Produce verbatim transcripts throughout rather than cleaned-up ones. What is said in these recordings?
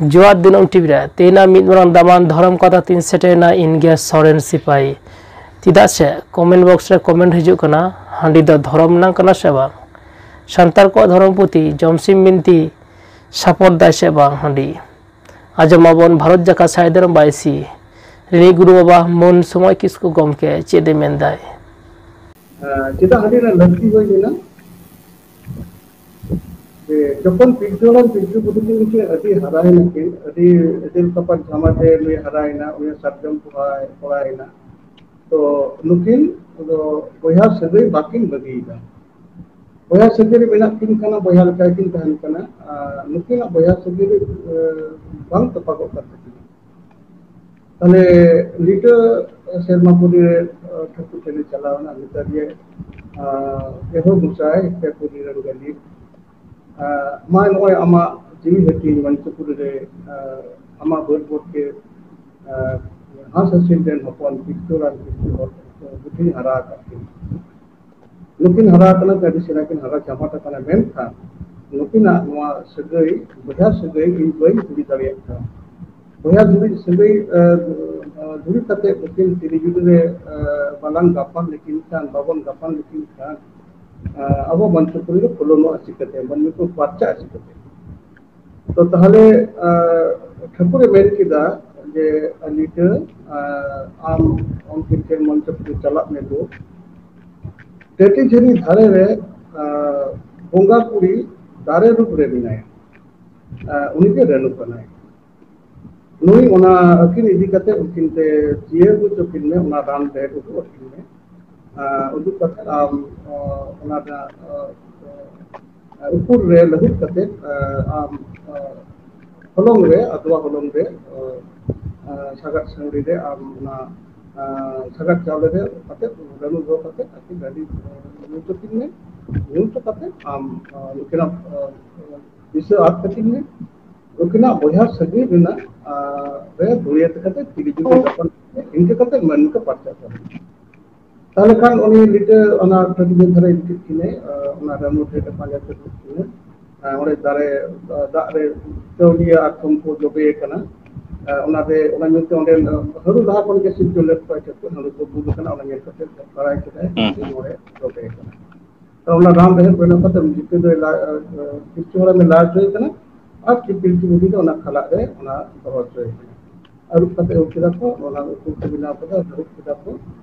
ᱡᱚᱦᱟᱨ ᱫᱤᱱᱟᱹᱢ ᱴᱤᱵᱷᱤ ᱨᱮ ᱛᱮᱦᱮᱧᱟᱜ ᱢᱤᱫ ᱢᱟᱨᱟᱝ ᱫᱟᱢᱟᱱ ᱫᱷᱚᱨᱚᱢ ᱠᱟᱛᱷᱟ ᱛᱤᱧ ᱥᱮᱴᱮᱨᱮᱱᱟ, ᱤᱧ ᱜᱮ ᱥᱚᱨᱮᱱ ᱥᱤᱯᱟᱹᱦᱤ᱾ ᱪᱮᱫᱟᱜ ᱥᱮ ᱠᱚᱢᱮᱱᱴ ᱵᱚᱠᱥ ᱨᱮ ᱠᱚᱢᱮᱱᱴ ᱦᱤᱡᱩᱜ ᱠᱟᱱᱟ, ᱦᱟᱺᱰᱤ ᱫᱚ ᱫᱷᱚᱨᱚᱢ ᱨᱮᱱᱟᱜ ᱠᱟᱱᱟ ᱥᱮ ᱵᱟᱝ? ᱥᱟᱱᱛᱟᱲ ᱠᱚᱣᱟᱜ ᱫᱷᱚᱨᱚᱢ ᱯᱩᱛᱷᱤ ᱡᱚᱢᱥᱤᱢ ᱵᱤᱱᱛᱤ ᱥᱟᱯᱚᱨᱴ ᱫᱟᱭ ᱥᱮ ᱵᱟᱝ ᱦᱟᱺᱰᱤ? ᱟᱸᱡᱚᱢ ᱟᱵᱚᱱ ᱵᱷᱟᱨᱚᱛ ᱡᱟᱠᱟᱛ ᱥᱟᱭ ᱫᱷᱚᱨᱚᱢ ᱵᱟᱭᱥᱤ ᱨᱤᱱᱤᱡ ᱜᱩᱨᱩ ᱵᱟᱵᱟ ᱢᱟᱹᱱ ᱥᱚᱢᱚᱭ ᱠᱤᱥᱠᱩ ᱜᱚᱢᱠᱮ ᱪᱮᱫ ᱮ ᱢᱮᱱᱫᱟᱭ᱾ ᱪᱮᱫᱟᱜ ᱦᱟᱺᱰᱤ ᱨᱮᱱᱟᱜ ᱞᱟᱹᱠᱛᱤ ᱦᱩᱭ ᱞᱮᱱᱟ? ᱡᱮ ᱡᱚᱠᱷᱚᱱ ᱯᱤᱞᱪᱩ ᱦᱟᱲᱟᱢ ᱯᱤᱞᱪᱩ ᱵᱩᱰᱷᱤ ᱛᱟᱹᱠᱤᱱ ᱠᱤᱱ ᱟᱹᱰᱤ ᱦᱟᱨᱟᱭᱮᱱᱟ ᱠᱤᱱ, ᱟᱹᱰᱤ ᱟᱹᱰᱤ ᱛᱟᱯᱟᱱ ᱡᱷᱟᱢᱟ ᱛᱮ ᱱᱩᱭ ᱦᱟᱨᱟᱭᱮᱱᱟ, ᱩᱱᱤ ᱥᱟᱨᱡᱚᱢ ᱯᱚᱦᱟᱭ ᱠᱚᱲᱟᱭᱮᱱᱟ᱾ ᱛᱚ ᱱᱩᱠᱤᱱ ᱫᱚ ᱵᱚᱭᱦᱟ ᱥᱟᱹᱜᱟᱹᱭ ᱵᱟᱹᱠᱤᱱ ᱵᱟᱹᱜᱤᱭᱮᱫᱟ᱾ ᱵᱚᱭᱦᱟ ᱥᱟᱹᱜᱟᱹᱭ ᱨᱮ ᱢᱮᱱᱟᱜ ᱠᱤᱱ ᱠᱷᱟᱱ ᱵᱚᱭᱦᱟ ᱞᱮᱠᱟ ᱜᱮᱠᱤᱱ ᱛᱟᱦᱮᱱ ᱠᱟᱱᱟ᱾ ᱟᱨ ᱱᱩᱠᱤᱱᱟᱜ ᱵᱚᱭᱦᱟ ᱥᱟᱹᱜᱟᱹᱭ ᱨᱮ, ᱮ, ᱵᱟᱝ ᱛᱚᱯᱟᱜᱚᱜ ᱠᱟᱱ ᱛᱟᱹᱠᱤᱱᱟ᱾ ᱛᱟᱦᱞᱮ ᱞᱤᱴᱟᱹ ᱥᱮᱨᱢᱟ ᱯᱩᱨᱤ ᱨᱮ, ᱮ, ᱴᱷᱟᱹᱠᱩᱨ ᱴᱷᱮᱱᱮ ᱪᱟᱞᱟᱣ ᱮᱱᱟ, ᱢᱮᱛᱟ ᱫᱮᱭᱟᱭ, ᱮ, ᱮᱦᱳ ᱜᱚᱸᱥᱟᱭ, ᱯᱮ ᱯᱩᱨᱤ ᱨᱮᱱ ᱜᱟᱹᱞᱤᱢ, ᱮ, ᱢᱟ ᱱᱚᱜᱼᱚᱭ ᱟᱢᱟᱜ ᱡᱤᱣᱤ ᱦᱟᱹᱴᱤᱧ ᱢᱚᱧᱪᱚᱯᱩᱨᱤ ᱨᱮ, ᱮ, ᱟᱢᱟᱜ ᱵᱟᱹᱫᱽ ᱵᱟᱹᱫᱽ ᱛᱮ, ᱮ, ᱦᱟᱸᱥ ᱦᱟᱹᱥᱤᱞ ᱨᱮᱱ ᱦᱚᱯᱚᱱ ᱯᱤᱞᱪᱩ ᱦᱟᱲᱟᱢ ᱯᱤᱞᱪᱩ ᱦᱚᱲ ᱵᱩᱰᱷᱤᱧ ᱦᱟᱨᱟ ᱟᱠᱟᱫ ᱠᱤᱱᱟ᱾ ᱱᱩᱠᱤᱱ ᱦᱟᱨᱟ ᱟᱠᱟᱱᱟ, ᱟᱹᱰᱤ ᱪᱮᱦᱨᱟ ᱠᱤᱱ ᱦᱟᱨᱟ ᱪᱟᱢᱟᱴ ᱟᱠᱟᱱᱟ, ᱢᱮᱱᱠᱷᱟᱱ ᱱᱩᱠᱤᱱᱟᱜ ᱱᱚᱣᱟ ᱥᱟᱹᱜᱟᱹᱭ, ᱵᱚᱭᱦᱟ ᱥᱟᱹᱜᱟᱹᱭ ᱤᱧ ᱵᱟᱹᱧ ᱦᱤᱲᱤᱧ ᱫᱟᱲᱮᱭᱟᱜ ᱠᱟᱱᱟ᱾ ᱵᱚᱭᱦᱟ ᱫᱷᱩᱲᱤ ᱥᱟᱹᱜᱟᱹᱭ, ᱮ, ᱮ, ᱫᱷᱩᱲᱤ ᱠᱟᱛᱮ ᱱᱩᱠᱤᱱ ᱛᱤᱨᱤ ᱡᱩᱨᱤ ᱨᱮ, ᱮ, ᱵᱟᱞᱟᱝ ᱜᱟᱯᱟᱱ ᱞᱮᱠᱤᱱ ᱠᱷᱟᱱ, ᱵᱟᱵᱚᱱ ᱜᱟᱯᱟᱱ ᱞᱮᱠᱤᱱ ᱠᱷᱟᱱ, ᱮ, ᱟᱵᱚ ᱢᱟᱹᱱᱥᱤ ᱯᱩᱨᱤ ᱨᱮ ᱯᱷᱚᱞᱚᱱᱚᱜᱼᱟ ᱪᱤᱠᱟᱹᱛᱮ? ᱢᱟᱹᱱᱢᱤ ᱠᱚ ᱯᱟᱨᱪᱟᱜᱼᱟ ᱪᱤᱠᱟᱹᱛᱮ? ᱛᱚ ᱛᱟᱦᱞᱮ, ᱮ, ᱴᱷᱟᱹᱠᱩᱨᱮ ᱢᱮᱱ ᱠᱮᱫᱟ ᱡᱮ, "ᱞᱤᱴᱟᱹ, ᱮ, ᱟᱢ ᱩᱱᱠᱤᱱ ᱴᱷᱮᱱ ᱢᱚᱧᱪᱚᱯᱩᱨᱤ ᱪᱟᱞᱟᱜ ᱢᱮ ᱜᱳ᱾ ᱴᱟᱹᱴᱤ ᱡᱷᱟᱹᱨᱤ ᱫᱷᱟᱨᱮ ᱨᱮ, ᱮ, ᱵᱚᱸᱜᱟ ᱠᱩᱲᱤ ᱫᱟᱨᱮ ᱨᱩᱯ ᱨᱮ ᱢᱮᱱᱟᱭᱟ᱾ ᱮ, ᱩᱱᱤ ᱜᱮ ᱨᱟᱹᱱᱩ ᱠᱟᱱᱟᱭ᱾ ᱱᱩᱭ ᱚᱱᱟ ᱟᱹᱠᱤᱱ ᱤᱫᱤ ᱠᱟᱛᱮ ᱩᱱᱠᱤᱱ ᱛᱮ ᱡᱤᱭᱟᱹᱲ ᱦᱚᱪᱚ ᱠᱤᱱ ᱢᱮ, ᱚᱱᱟ ᱨᱟᱱ ᱨᱮᱦᱮᱫ ᱩᱫᱩᱜ ᱟᱹᱠᱤᱱ ᱢᱮ᱾ ᱮ, ᱩᱫᱩᱜ ᱠᱟᱛᱮ ᱟᱢ, ᱮ, ᱚᱱᱟ ᱨᱮᱱᱟᱜ, ᱮ, ᱮ, ᱩᱠᱩᱨ ᱨᱮ ᱞᱟᱹᱦᱩᱫ ᱠᱟᱛᱮ, ᱮ, ᱟᱢ, ᱮ, ᱦᱚᱞᱚᱝ ᱨᱮ, ᱟᱫᱣᱟ ᱦᱚᱞᱚᱝ ᱨᱮ, ᱮ, ᱮ, ᱥᱟᱜᱟᱫ ᱥᱟᱹᱝᱲᱤ ᱨᱮ ᱟᱢ ᱚᱱᱟ, ᱮ, ᱥᱟᱜᱟᱫ ᱪᱟᱣᱞᱮ ᱨᱮ ᱠᱟᱛᱮ ᱨᱟᱹᱱᱩ ᱫᱚᱦᱚ ᱠᱟᱛᱮ ᱟᱹᱠᱤᱱ ᱨᱟᱹᱱᱤ, ᱮ, ᱧᱩ ᱦᱚᱪᱚ ᱠᱤᱱ ᱢᱮ᱾ ᱧᱩ ᱦᱚᱪᱚ ᱠᱟᱛᱮ ᱟᱢ, ᱮ, ᱱᱩᱠᱤᱱᱟᱜ, ᱮ, ᱫᱤᱥᱟᱹ ᱟᱫ ᱛᱟᱹᱠᱤᱱ ᱢᱮ᱾ ᱱᱩᱠᱤᱱᱟᱜ ᱵᱚᱭᱦᱟ ᱥᱟᱹᱜᱟᱹᱭ ᱨᱮᱱᱟᱜ, ᱟ, ᱨᱮ ᱫᱩᱲᱤᱭᱟᱹ ᱛᱮ ᱠᱟᱛᱮ ᱛᱤᱨᱤ ᱡᱩᱨᱤ ᱜᱟᱯᱟᱱ ᱤᱱᱠᱟᱹ ᱠᱟᱛᱮ ᱢᱟᱹᱱᱢᱤ ᱠᱚ ᱯᱟᱨᱪᱟᱜ ᱠᱟᱱᱟ᱾ ᱛᱟᱦᱞᱮ ᱠᱷᱟᱱ ᱩᱱᱤ ᱞᱤᱴᱟᱹ ᱚᱱᱟ ᱴᱟᱺᱰᱤ ᱫᱷᱟᱨᱮ ᱤᱫᱤ ᱠᱮᱫ ᱠᱤᱱᱟᱹ, ᱟ, ᱚᱱᱟ ᱨᱟᱹᱱᱩ ᱴᱷᱮᱱ ᱯᱟᱸᱡᱟ ᱠᱮᱫ ᱠᱤᱱᱟᱹ᱾ ᱚᱸᱰᱮ ᱫᱟᱨᱮ, ᱫᱟᱜ ᱨᱮ ᱪᱟᱣᱞᱮ ᱟᱨ ᱠᱷᱚᱱ ᱠᱚ ᱡᱚᱵᱮ ᱟᱠᱟᱱᱟ᱾ ᱚᱱᱟᱛᱮ ᱚᱱᱟ ᱧᱮᱞᱛᱮ ᱚᱸᱰᱮ ᱦᱟᱹᱲᱩ ᱞᱟᱦᱟ ᱠᱷᱚᱱ ᱜᱮ ᱥᱤᱨᱡᱚᱱ ᱞᱮᱫ ᱠᱚᱣᱟ ᱪᱟᱹᱛᱩ, ᱦᱟᱹᱲᱩ ᱠᱚ ᱵᱩᱡᱽ ᱟᱠᱟᱱᱟ, ᱚᱱᱟ ᱧᱮᱞ ᱠᱟᱛᱮ ᱵᱟᱲᱟᱭ ᱠᱮᱫᱟᱭ ᱦᱩᱸ᱾ ᱡᱮ ᱱᱚᱰᱮ ᱡᱚᱵᱮ ᱟᱠᱟᱱᱟ᱾ ᱛᱚ ᱚᱱᱟ ᱨᱟᱱ ᱨᱮᱦᱮᱫ ᱵᱮᱱᱟᱣ ᱠᱟᱛᱮ ᱡᱤᱛᱟᱹ ᱫᱚᱭ ᱞᱟ-, ᱯᱤᱞᱪᱩ ᱦᱟᱲᱟᱢᱮ ᱞᱟ ᱦᱚᱪᱚᱭᱮ ᱠᱟᱱᱟ ᱟᱨ ᱯᱤᱞᱪᱩ ᱵᱩᱰᱷᱤ ᱫᱚ ᱚᱱᱟ ᱠᱷᱟᱞᱟᱜ ᱨᱮ ᱚᱱᱟ ᱫᱚᱦᱚ ᱦᱚᱪᱚᱭᱮ ᱠᱟᱱᱟ᱾ ᱟᱹᱨᱩᱵ ᱠᱟᱛᱮ ᱟᱹᱜᱩ ᱠᱮᱫᱟ ᱠᱚ, ᱚᱱᱟ ᱩᱛᱩ ᱠᱚ ᱵᱮᱱᱟᱣ ᱠᱮᱫᱟ, ᱞᱟᱹᱦᱩᱫ ᱠᱮᱫᱟ ᱠᱚ,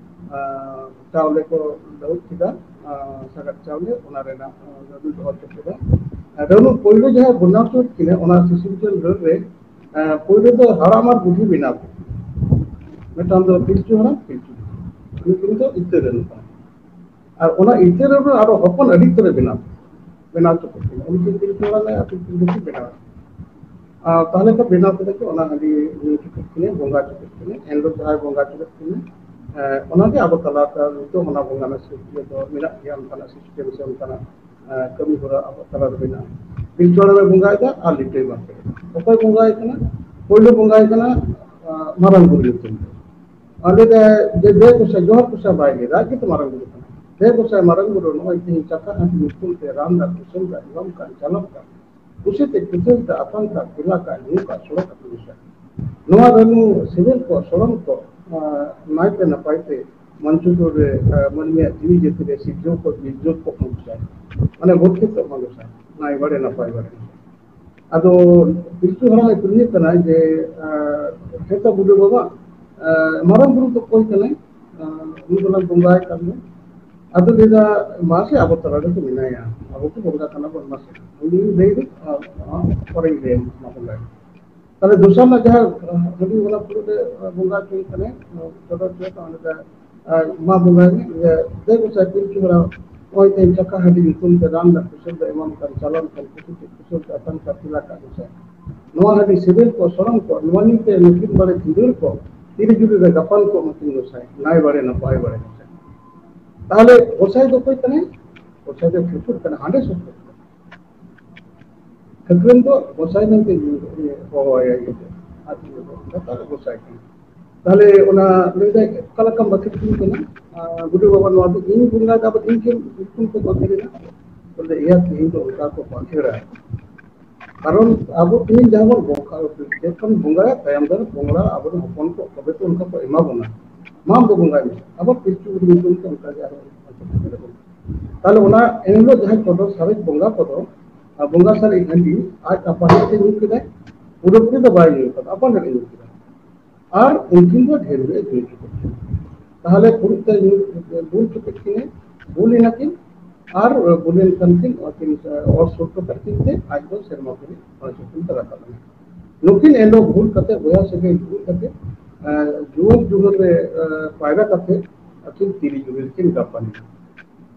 ᱟᱨ ᱪᱟᱣᱞᱮ ᱠᱚ ᱞᱟᱹᱦᱩᱫ ᱠᱮᱫᱟ, ᱟᱨ ᱥᱟᱜᱟᱫ ᱪᱟᱣᱞᱮ, ᱚᱱᱟ ᱨᱮᱱᱟᱜ ᱨᱟᱹᱱᱩ ᱫᱚᱦᱚ ᱦᱚᱪᱚ ᱠᱮᱫᱟ᱾ ᱟᱨ ᱨᱟᱹᱱᱩ ᱯᱳᱭᱞᱳ ᱡᱟᱦᱟᱸᱭ ᱵᱮᱱᱟᱣ ᱦᱚᱪᱚ ᱠᱤᱱᱟ, ᱚᱱᱟ ᱥᱤᱥᱤᱨᱡᱟᱹᱣ ᱨᱟᱹᱱ ᱨᱮ, ᱟᱨ ᱯᱳᱭᱞᱳ ᱫᱚ ᱦᱟᱲᱟᱢ ᱟᱨ ᱵᱩᱰᱷᱤ ᱵᱮᱱᱟᱣ ᱠᱮᱫᱟ᱾ ᱢᱤᱫᱴᱟᱝ ᱫᱚ ᱯᱤᱞᱪᱩ ᱦᱟᱲᱟᱢ, ᱯᱤᱞᱪᱩ ᱵᱩᱰᱷᱤ, ᱩᱱᱠᱤᱱ ᱫᱚ ᱤᱛᱟᱹ ᱨᱟᱹᱱᱩ ᱠᱟᱱᱟ᱾ ᱟᱨ ᱚᱱᱟ ᱤᱛᱟᱹ ᱨᱟᱹᱱᱩ ᱟᱨᱚ ᱦᱚᱯᱚᱱ ᱟᱹᱰᱤ ᱩᱛᱟᱹᱨᱮ ᱵᱮᱱᱟᱣ, ᱵᱮᱱᱟᱣ ᱦᱚᱪᱚ ᱠᱮᱫ ᱠᱤᱱᱟ᱾ ᱩᱱᱠᱤᱱ ᱯᱤᱞᱪᱩ ᱦᱟᱲᱟᱢ ᱟᱨ ᱯᱤᱞᱪᱩ ᱵᱩᱰᱷᱤ ᱠᱤᱱ ᱵᱮᱱᱟᱣ᱾ ᱟᱨ ᱛᱟᱦᱞᱮ ᱠᱚ ᱵᱮᱱᱟᱣ ᱠᱮᱫᱟ ᱠᱚ ᱚᱱᱟ ᱦᱟᱺᱰᱤ ᱧᱩ ᱦᱚᱪᱚ ᱠᱮᱫ ᱠᱤᱱᱟ, ᱵᱚᱸᱜᱟ ᱦᱚᱪᱚ ᱠᱮᱫ ᱠᱤᱱᱟ᱾ ᱮᱱᱦᱤᱞᱳᱜ ᱡᱟᱦᱟᱸᱭ ᱵᱚᱸᱜᱟ ᱦᱚᱪᱚ ᱠᱮᱫ ᱠᱤᱱᱟ, ᱮ, ᱚᱱᱟᱜᱮ ᱟᱵᱚ ᱛᱟᱞᱟ ᱨᱮ ᱱᱤᱛᱚᱜ ᱚᱱᱟ ᱵᱚᱸᱜᱟ ᱨᱮᱱᱟᱜ ᱥᱤᱥᱴᱮᱢ ᱫᱚ ᱢᱮᱱᱟᱜ ᱜᱮᱭᱟ, ᱚᱱᱠᱟᱱᱟᱜ ᱥᱤᱥᱴᱮᱢ ᱥᱮ ᱚᱱᱠᱟᱱᱟᱜ, ᱮ, ᱠᱟᱹᱢᱤ ᱦᱚᱨᱟ ᱟᱵᱚ ᱛᱟᱞᱟ ᱨᱮ ᱢᱮᱱᱟᱜᱼᱟ᱾ ᱯᱤᱞᱪᱩ ᱦᱟᱲᱟᱢᱮ ᱵᱚᱸᱜᱟᱭᱮᱫᱟ ᱟᱨ ᱞᱤᱴᱟᱹᱭ ᱵᱟᱸᱠᱷᱮᱲ᱾ ᱚᱠᱚᱭ ᱵᱚᱸᱜᱟᱭ ᱠᱟᱱᱟ? ᱯᱳᱭᱞᱳ ᱵᱚᱸᱜᱟᱭ ᱠᱟᱱᱟ, ᱮ, ᱢᱟᱨᱟᱝ ᱵᱩᱨᱩ ᱧᱩᱛᱩᱢ ᱛᱮ᱾ ᱟᱨ ᱞᱟᱹᱭ ᱫᱟᱭ ᱡᱮ, "ᱫᱮ ᱜᱚᱸᱥᱟᱭ", ᱡᱚᱦᱟᱨ ᱜᱚᱸᱥᱟᱭ ᱵᱟᱭ ᱞᱟᱹᱭ ᱫᱟ, ᱟᱡ ᱜᱮᱛᱚ ᱢᱟᱨᱟᱝ ᱵᱩᱨᱩ ᱠᱟᱱᱟᱭ᱾ "ᱫᱮ ᱜᱚᱸᱥᱟᱭ ᱢᱟᱨᱟᱝ ᱵᱩᱨᱩ, ᱱᱚᱜᱼᱚᱭ ᱛᱮᱦᱮᱧ ᱪᱟᱠᱷᱟ ᱦᱟᱺᱰᱤ ᱧᱩᱛᱩᱢ ᱛᱮ ᱨᱟᱱ ᱫᱟᱜ, ᱠᱩᱥᱟᱹᱞ ᱫᱟᱜ, ᱡᱚᱢ ᱠᱟᱜ, ᱪᱟᱞᱟᱜ ᱠᱟᱱ, ᱠᱩᱥᱤ ᱛᱮ ᱠᱤᱥᱟᱹᱬ ᱛᱮ ᱟᱛᱟᱝ ᱠᱟᱜ, ᱯᱮᱞᱟ ᱠᱟᱜ, ᱧᱩ ᱠᱟᱜ, ᱥᱚᱲᱚ ᱠᱟᱜ ᱜᱚᱸᱥᱟᱭ, ᱱᱚᱣᱟ ᱨᱟᱹᱱᱩ ᱥᱤᱵᱤᱞ ᱠᱚ, ᱥᱚᱲᱚᱢ ᱠᱚ, ᱟᱨ ᱱᱟᱭᱛᱮ ᱱᱟᱯᱟᱭ ᱛᱮ ᱢᱟᱹᱱ ᱪᱩᱠᱩᱨ ᱨᱮ, ᱟᱨ ᱢᱟᱹᱱᱢᱤᱭᱟᱜ ᱡᱤᱣᱤ ᱡᱟᱹᱛᱤ ᱨᱮ ᱥᱤᱨᱡᱟᱹᱣ ᱠᱚ, ᱵᱤᱨᱡᱟᱹᱣ ᱠᱚ ᱜᱚᱸᱥᱟᱭ, ᱢᱟᱱᱮ ᱵᱚᱨᱠᱮᱛᱚᱜ ᱢᱟ ᱜᱚᱸᱥᱟᱭ, ᱱᱟᱭ ᱵᱟᱲᱮ ᱱᱟᱯᱟᱭ ᱵᱟᱲᱮ᱾" ᱟᱫᱚ ᱯᱤᱞᱪᱩ ᱦᱟᱲᱟᱢ ᱮ ᱠᱩᱞᱤᱭᱮ ᱠᱟᱱᱟ ᱡᱮ, ᱟᱨ, "ᱦᱮᱸ ᱛᱚ ᱵᱩᱰᱷᱤ ᱵᱟᱵᱟ, ᱟᱨ, ᱢᱟᱨᱟᱝ ᱵᱩᱨᱩ ᱫᱚ ᱚᱠᱚᱭ ᱠᱟᱱᱟᱭ? ᱟᱨ, ᱩᱱᱤ ᱫᱚᱞᱟᱝ ᱵᱚᱸᱜᱟᱭ ᱠᱟᱱ ᱫᱚ?" ᱟᱫᱚ ᱞᱟᱹᱭ ᱫᱟ, "ᱢᱟᱥᱮ ᱟᱵᱚ ᱛᱟᱞᱟ ᱨᱮᱫᱚ ᱢᱮᱱᱟᱭᱟ, ᱟᱵᱚ ᱠᱚ ᱵᱚᱸᱜᱟ ᱠᱟᱱᱟ ᱵᱚᱱ, ᱢᱟᱥᱮ ᱩᱱᱤ ᱞᱟᱹᱭ ᱫᱚ, ᱟᱨ, ᱟᱨ, ᱯᱚᱨᱮᱧ ᱞᱟᱹᱭ ᱟᱢᱟ ᱵᱚᱸᱜᱟ᱾" ᱛᱟᱦᱞᱮ ᱫᱚᱥᱟᱨ ᱨᱮᱱᱟᱜ ᱡᱟᱦᱟᱸ, ᱟᱨ, ᱦᱟᱺᱰᱤ ᱚᱱᱟ ᱯᱷᱩᱲᱩᱜ ᱨᱮ, ᱟᱨ, ᱵᱚᱸᱜᱟ ᱦᱚᱪᱚᱭᱮ ᱠᱟᱱᱟᱭ, ᱟᱨ, ᱪᱚᱰᱚᱨ ᱦᱚᱪᱚᱭᱮ ᱠᱟᱱᱟ, ᱚᱸᱰᱮ ᱫᱚ ᱟᱨ ᱢᱟ ᱵᱚᱸᱜᱟᱭ ᱢᱮ, ᱡᱮ, "ᱫᱮ ᱜᱚᱸᱥᱟᱭ ᱯᱤᱞᱪᱩ ᱦᱟᱲᱟᱢ, ᱱᱚᱜᱼᱚᱭ ᱛᱮᱦᱮᱧ ᱪᱟᱠᱷᱟ ᱦᱟᱺᱰᱤ ᱧᱩᱛᱩᱢ ᱛᱮ ᱨᱟᱱ ᱨᱮᱱᱟᱜ ᱠᱩᱥᱟᱹᱞ ᱫᱚ ᱮᱢᱟᱢ ᱠᱟᱱ, ᱪᱟᱞᱟᱢ ᱠᱟᱱ, ᱠᱩᱥᱤ ᱛᱮ ᱠᱩᱥᱟᱹᱞ ᱛᱮ ᱟᱛᱟᱝ ᱠᱟᱜ, ᱯᱮᱞᱟ ᱠᱟᱜ ᱜᱚᱸᱥᱟᱭ᱾ ᱱᱚᱣᱟ ᱦᱟᱺᱰᱤ ᱥᱤᱵᱤᱞ ᱠᱚ, ᱥᱚᱲᱚᱢ ᱠᱚ, ᱱᱚᱣᱟ ᱧᱩ ᱛᱮ ᱱᱩᱠᱤᱱ ᱵᱟᱲᱮ ᱵᱷᱤᱸᱫᱟᱹᱲ ᱠᱚ, ᱛᱤᱨᱤ ᱡᱩᱨᱤ ᱨᱮ ᱜᱟᱯᱟᱱ ᱠᱚ ᱱᱩᱠᱤᱱ ᱜᱚᱸᱥᱟᱭ, ᱱᱟᱭ ᱵᱟᱲᱮ ᱱᱟᱯᱟᱭ ᱵᱟᱲᱮ ᱜᱚᱸᱥᱟᱭ᱾" ᱛᱟᱦᱞᱮ ᱜᱚᱸᱥᱟᱭ ᱫᱚ ᱚᱠᱚᱭ ᱠᱟᱱᱟᱭ? ᱜᱚᱸᱥᱟᱭ ᱫᱚ ᱴᱷᱟᱹᱠᱩᱨ ᱠᱟᱱᱟ, ᱦᱟᱸᱰᱮ ᱥᱚᱛᱚᱨ᱾ ᱴᱷᱟᱹᱠᱨᱟᱹᱱ ᱫᱚ ᱜᱚᱸᱥᱟᱭ ᱢᱮᱱᱛᱮ ᱦᱚᱦᱚᱣᱟᱭᱟ, ᱤᱭᱟᱹ ᱫᱚ, ᱟᱨ ᱤᱭᱟᱹ ᱫᱚ, ᱡᱚᱛᱚ ᱜᱮ ᱜᱚᱸᱥᱟᱭ ᱠᱟᱱᱟ᱾ ᱛᱟᱦᱞᱮ ᱚᱱᱟ ᱞᱟᱹᱭ ᱫᱟᱭ, "ᱚᱠᱟ ᱞᱮᱠᱟᱢ ᱵᱟᱹᱠᱷᱨᱤ ᱠᱟᱱᱟ?" ᱟᱨ ᱵᱩᱰᱷᱤ ᱵᱟᱵᱟ, "ᱱᱚᱣᱟ ᱫᱚ ᱤᱧ ᱵᱚᱸᱜᱟᱭ ᱫᱟ, ᱟᱵᱟᱨ ᱤᱧ ᱜᱮ ᱧᱩᱛᱩᱢ ᱠᱚ ᱵᱟᱹᱠᱷᱨᱤ ᱮᱫᱟ?" ᱤᱭᱟᱹ ᱛᱮᱦᱮᱧ ᱫᱚ ᱚᱱᱠᱟ ᱠᱚ ᱵᱟᱸᱠᱷᱮᱲᱟ᱾ ᱠᱟᱨᱚᱱ ᱟᱵᱚ ᱛᱮᱦᱮᱧ ᱡᱟᱦᱟᱸ ᱵᱚᱱ ᱵᱚᱸᱜᱟ, ᱡᱚᱠᱷᱚᱱ ᱵᱚᱸᱜᱟᱭᱟ, ᱛᱟᱭᱚᱢ ᱫᱟᱨᱟᱢ ᱵᱚᱸᱜᱟ ᱟᱵᱚᱨᱮᱱ ᱦᱚᱯᱚᱱ ᱠᱚ ᱛᱚᱵᱮ ᱛᱚ ᱚᱱᱠᱟ ᱠᱚ ᱮᱢᱟ ᱵᱚᱱᱟ, "ᱢᱟ ᱟᱢ ᱫᱚ ᱵᱚᱸᱜᱟᱭ ᱢᱮ", ᱟᱵᱚ ᱯᱤᱞᱪᱩ ᱵᱩᱲᱦᱤ ᱧᱩᱛᱩᱢ ᱛᱮ ᱚᱱᱠᱟ ᱜᱮ ᱟᱨᱦᱚᱸ᱾ ᱛᱟᱦᱞᱮ ᱚᱱᱟ ᱮᱱᱦᱤᱞᱳᱜ ᱡᱟᱦᱟᱸ ᱪᱚᱰᱚᱨ ᱥᱟᱨᱮᱡ ᱵᱚᱸᱜᱟ ᱠᱚᱫᱚ, ᱟᱨ ᱵᱚᱸᱜᱟ ᱥᱟᱨᱮᱡ ᱦᱟᱺᱰᱤ ᱟᱡ ᱟᱯᱟᱱ ᱛᱮ ᱧᱩ ᱠᱮᱫᱟᱭ, ᱯᱩᱨᱟᱹᱯᱩᱨᱤ ᱫᱚ ᱵᱟᱭ ᱧᱩ ᱠᱟᱫᱟ, ᱟᱯᱟᱱ ᱛᱮ ᱧᱩ ᱠᱮᱫᱟ᱾ ᱟᱨ ᱩᱱᱠᱤᱱ ᱫᱚ ᱰᱷᱮᱨ ᱧᱚᱜ ᱮ ᱧᱩ ᱠᱮᱫᱟ᱾ ᱛᱟᱦᱞᱮ ᱯᱷᱩᱲᱩᱜ ᱛᱮ ᱧᱩ, ᱵᱩᱞ ᱦᱚᱪᱚ ᱠᱮᱫ ᱠᱤᱱᱟᱹ, ᱵᱩᱞ ᱮᱱᱟ ᱠᱤᱱ, ᱟᱨ ᱵᱩᱞ ᱮᱱ ᱠᱷᱟᱱ ᱠᱤᱱ, ᱚᱱᱟ ᱠᱤᱱ ᱚᱨ ᱥᱩᱨ ᱦᱚᱴᱚ ᱠᱟᱜ ᱠᱤᱱ ᱛᱮ ᱟᱡ ᱫᱚ ᱥᱮᱨᱢᱟ ᱯᱩᱨᱤ ᱚᱱᱟ ᱥᱮᱫ ᱠᱷᱚᱱ ᱛᱮ ᱨᱟᱠᱟᱵ ᱮᱱᱟ᱾ ᱱᱩᱠᱤᱱ ᱮᱱᱦᱤᱞᱳᱜ ᱵᱷᱩᱞ ᱠᱟᱛᱮ, ᱵᱚᱭᱦᱟ ᱥᱟᱹᱜᱟᱹᱭ ᱵᱷᱩᱞ ᱠᱟᱛᱮ, ᱟᱸ, ᱡᱩᱣᱟᱹᱱ ᱡᱩᱣᱟᱹᱱ ᱨᱮ, ᱟᱸ, ᱯᱟᱭᱨᱟ ᱠᱟᱛᱮ ᱟᱹᱠᱤᱱ ᱛᱤᱨᱤ ᱡᱩᱨᱤ ᱨᱮᱠᱤᱱ ᱜᱟᱯᱟᱱ ᱮᱱᱟ᱾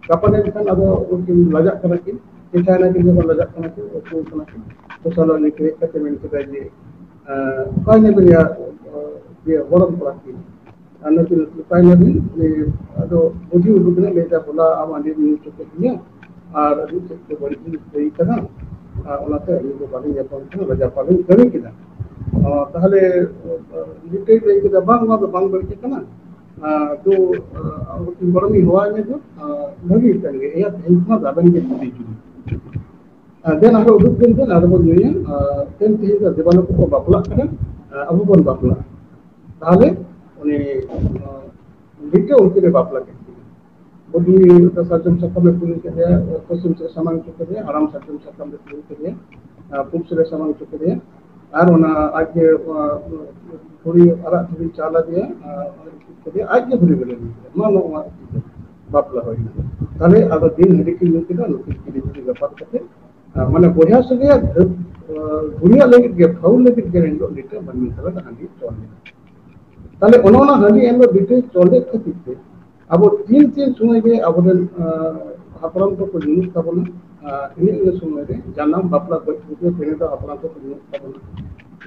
ᱜᱟᱯᱟᱱ ᱮᱱ ᱠᱷᱟᱱ ᱟᱫᱚ ᱩᱱᱠᱤᱱ ᱞᱟᱡᱟᱜ ᱠᱟᱱᱟ ᱠᱤᱱ, ᱪᱮᱪᱟᱭᱮᱱᱟ ᱠᱤᱱ, ᱡᱚᱠᱷᱚᱱ ᱞᱟᱡᱟᱜ ᱠᱟᱱᱟ ᱠᱤᱱ, ᱩᱠᱩ ᱠᱟᱱᱟ ᱠᱤᱱ᱾ ᱫᱚᱥᱟᱨ ᱦᱤᱞᱳᱜ ᱩᱱᱤ ᱦᱮᱡ ᱠᱟᱛᱮ ᱢᱮᱱ ᱠᱮᱫᱟᱭ ᱡᱮ, ᱟᱸ, "ᱚᱠᱟᱭ ᱱᱟᱵᱤᱱ ᱭᱟ, ᱟᱸ, ᱤᱭᱟᱹ, ᱜᱚᱲᱚᱢ ᱠᱚᱲᱟ ᱠᱤᱱ?" ᱟᱨ ᱱᱩᱠᱤᱱ ᱚᱠᱟᱭ ᱱᱟᱵᱤᱱ? ᱩᱱᱤ ᱟᱫᱚ ᱵᱩᱡᱷᱤ ᱩᱰᱩᱠ ᱮᱱᱟ, ᱞᱟᱹᱭ ᱮᱫᱟ, "ᱵᱚᱞᱟ ᱟᱢ ᱟᱹᱰᱤ ᱧᱩ ᱦᱚᱪᱚ ᱠᱮᱫ ᱞᱤᱧᱟ, ᱟᱨ ᱟᱹᱰᱤ ᱪᱮᱫ ᱠᱚ ᱵᱟᱹᱲᱤᱡ ᱡᱤᱱᱤᱥ ᱦᱩᱭ ᱠᱟᱱᱟ, ᱟᱨ ᱚᱱᱟᱛᱮ ᱟᱹᱞᱤᱧ ᱫᱚ ᱵᱟᱹᱞᱤᱧ ᱧᱟᱯᱟᱢ ᱠᱟᱱᱟ, ᱞᱟᱡᱟᱯᱟᱲ ᱞᱤᱧ ᱠᱟᱹᱢᱤ ᱠᱮᱫᱟ᱾" ᱚ, ᱛᱟᱦᱞᱮ, ᱚ, ᱞᱤᱴᱟᱹᱭ ᱞᱟᱹᱭ ᱠᱮᱫᱟ, "ᱵᱟᱝ, ᱚᱱᱟ ᱫᱚ ᱵᱟᱝ ᱵᱟᱹᱲᱤᱡ ᱠᱟᱱᱟ, ᱟᱨ ᱫᱩ, ᱟᱨ ᱢᱤᱫᱴᱤᱡ ᱜᱚᱲᱚᱢᱤᱧ ᱦᱚᱦᱚᱣᱟᱭ ᱢᱮ ᱫᱩ, ᱟᱨ ᱵᱷᱟᱹᱜᱤ ᱠᱟᱱ ᱜᱮᱭᱟ, ᱮᱭᱟ, ᱛᱮᱦᱮᱧ ᱠᱷᱚᱱᱟᱜ ᱫᱚ ᱟᱵᱮᱱ ᱜᱮ ᱛᱤᱨᱤ ᱡᱩᱨᱤ᱾ ᱟᱨ ᱫᱮᱱ ᱟᱨᱦᱚᱸ ᱩᱰᱩᱠ ᱵᱮᱱ, ᱫᱮᱱ ᱟᱨᱦᱚᱸ ᱵᱚᱱ ᱧᱩᱭᱟ, ᱟᱨ ᱫᱮᱱ ᱛᱮᱦᱮᱧ ᱫᱚ ᱫᱮᱵᱟᱞᱳᱠ ᱠᱚ ᱵᱟᱯᱞᱟᱜ ᱠᱟᱱᱟ, ᱟᱨ ᱟᱵᱚ ᱵᱚᱱ ᱵᱟᱯᱞᱟᱜᱼᱟ᱾" ᱛᱟᱦᱞᱮ ᱩᱱᱤ, ᱟᱨ, ᱞᱤᱴᱟᱹ ᱩᱱᱠᱤᱱ ᱮ ᱵᱟᱯᱞᱟ ᱠᱮᱫ ᱠᱤᱱᱟ᱾ ᱵᱩᱰᱷᱤ ᱥᱟᱨᱡᱚᱢ ᱥᱟᱠᱟᱢ ᱮ ᱯᱩᱨᱤ ᱠᱮᱫᱮᱭᱟ, ᱯᱚᱥᱪᱤᱢ ᱥᱮᱫ ᱥᱟᱢᱟᱝ ᱦᱚᱪᱚ ᱠᱮᱫᱮᱭᱟ, ᱦᱟᱲᱟᱢ ᱥᱟᱨᱡᱚᱢ ᱥᱟᱠᱟᱢ ᱨᱮ ᱯᱩᱨᱤ ᱠᱮᱫᱮᱭᱟ, ᱟᱨ ᱯᱩᱵ ᱥᱮᱫ ᱮ ᱥᱟᱢᱟᱝ ᱦᱚᱪᱚ ᱠᱮᱫᱮᱭᱟ, ᱟᱨ ᱚᱱᱟ ᱟᱡ ᱜᱮ, ᱟᱨ, ᱫᱷᱩᱲᱤ, ᱟᱨᱟᱜ ᱫᱷᱩᱲᱤ ᱪᱟᱞ ᱟᱫᱮᱭᱟ, ᱟᱨ ᱚᱱᱟ ᱨᱮ ᱪᱩᱯ ᱠᱮᱫᱮᱭᱟ, ᱟᱡ ᱜᱮ ᱫᱷᱩᱲᱤ ᱵᱮᱞᱮ ᱧᱩ ᱠᱮᱫᱟ᱾ ᱱᱚᱣᱟ, ᱱᱚᱣᱟ ᱵᱟᱯᱞᱟ ᱦᱩᱭᱱᱟ᱾ ᱛᱟᱦᱞᱮ ᱟᱫᱚ ᱫᱤᱱ ᱦᱟᱺᱰᱤ ᱠᱤᱱ ᱧᱩ ᱠᱮᱫᱟ, ᱱᱩᱠᱤᱱ ᱠᱤᱱ ᱡᱩᱫᱤ ᱵᱮᱯᱟᱨ ᱠᱟᱛᱮ, ᱟᱨ ᱢᱟᱱᱮ ᱵᱚᱭᱦᱟ ᱥᱟᱹᱜᱟᱹᱭᱟᱜ ᱫᱷᱟᱹ-, ᱟᱨ ᱫᱷᱩᱲᱤᱭᱟᱜ ᱞᱟᱹᱜᱤᱫ ᱜᱮ, ᱯᱷᱟᱣᱩᱞ ᱞᱟᱹᱜᱤᱫ ᱜᱮ ᱮᱱᱦᱤᱞᱳᱜ ᱞᱤᱴᱟᱹ ᱢᱟᱹᱱᱢᱤ ᱛᱟᱞᱟ ᱨᱮ ᱦᱟᱺᱰᱤ ᱪᱚᱞ ᱞᱮᱫᱟ᱾ ᱛᱟᱦᱞᱮ ᱚᱱᱮ ᱚᱱᱟ ᱦᱟᱺᱰᱤ ᱮᱱᱦᱤᱞᱳᱜ ᱞᱤᱴᱟᱹ ᱪᱚᱞ ᱞᱮᱫ ᱠᱷᱟᱹᱛᱤᱨ ᱛᱮ ᱟᱵᱚ ᱛᱤᱱ ᱛᱤᱱ ᱥᱚᱢᱚᱭ ᱜᱮ ᱟᱵᱚᱨᱮᱱ, ᱟᱸ, ᱦᱟᱯᱲᱟᱢ ᱠᱚᱠᱚ ᱧᱩᱭᱮᱫ ᱛᱟᱵᱚᱱᱟ, ᱟᱸ, ᱤᱱᱟᱹ ᱤᱱᱟᱹ ᱥᱚᱢᱚᱭ ᱨᱮ ᱡᱟᱱᱟᱢ, ᱵᱟᱯᱞᱟ, ᱜᱚᱡ, ᱜᱩᱨ ᱨᱮ ᱯᱮᱱᱮ ᱫᱷᱟᱣ ᱦᱟᱯᱲᱟᱢ ᱠᱚᱠᱚ ᱧᱩᱭᱮᱫ ᱛᱟᱵᱚᱱᱟ᱾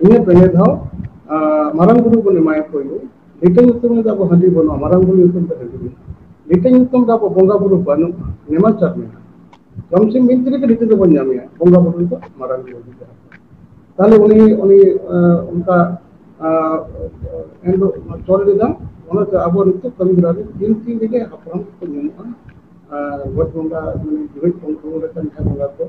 ᱤᱱᱟᱹ ᱯᱮᱱᱮ ᱫᱷᱟᱣ, ᱟᱸ, ᱢᱟᱨᱟᱝ ᱵᱩᱨᱩ ᱵᱚᱱ ᱮᱢᱟᱭᱟ ᱯᱳᱭᱞᱳ᱾ ᱞᱤᱴᱟᱹ ᱧᱩᱛᱩᱢ ᱨᱮᱫᱚ ᱟᱵᱚ ᱦᱟᱺᱰᱤ ᱵᱟᱹᱱᱩᱜᱼᱟ, ᱢᱟᱨᱟᱝ ᱵᱩᱨᱩ ᱧᱩᱛᱩᱢ ᱛᱮ ᱦᱟᱺᱰᱤ ᱢᱮᱱᱟᱜᱼᱟ᱾ ᱞᱤᱴᱟᱹ ᱧᱩᱛᱩᱢ ᱫᱚ ᱟᱵᱚ ᱵᱚᱸᱜᱟ ᱵᱩᱨᱩ ᱵᱟᱹᱱᱩᱜᱼᱟ, ᱱᱮᱢᱟᱪᱟᱨ ᱢᱮᱱᱟᱜᱼᱟ᱾ ᱡᱚᱢ ᱥᱤᱢ ᱵᱤᱱᱛᱤ ᱨᱮᱜᱮ ᱞᱤᱴᱟᱹ ᱫᱚᱵᱚᱱ ᱧᱟᱢᱮᱭᱟ, ᱵᱚᱸᱜᱟ ᱵᱩᱨᱩ ᱨᱮᱫᱚ ᱢᱟᱨᱟᱝ ᱵᱩᱨᱩ ᱜᱮ ᱡᱟᱦᱟᱸ᱾ ᱛᱟᱦᱞᱮ ᱩᱱᱤ, ᱩᱱᱤ, ᱟᱸ, ᱚᱱᱠᱟ, ᱟᱸ, ᱮᱱᱦᱤᱞᱳᱜ ᱪᱚᱞ ᱞᱮᱫᱟ, ᱚᱱᱟᱛᱮ ᱟᱵᱚ ᱱᱤᱛᱚᱜ ᱠᱟᱹᱢᱤ ᱦᱚᱨᱟ ᱨᱮ ᱵᱤᱱᱛᱤ ᱨᱮᱜᱮ ᱦᱟᱯᱲᱟᱢ ᱠᱚᱠᱚ ᱧᱩᱢᱩᱜᱼᱟ᱾ ᱜᱚᱡ ᱵᱚᱸᱜᱟ ᱢᱟᱱᱮ ᱡᱤᱣᱮᱫ ᱵᱚᱸᱜᱟ ᱵᱩᱨᱩ ᱞᱮᱠᱟᱱ ᱡᱟᱦᱟᱸ ᱵᱚᱸᱜᱟ ᱠᱚ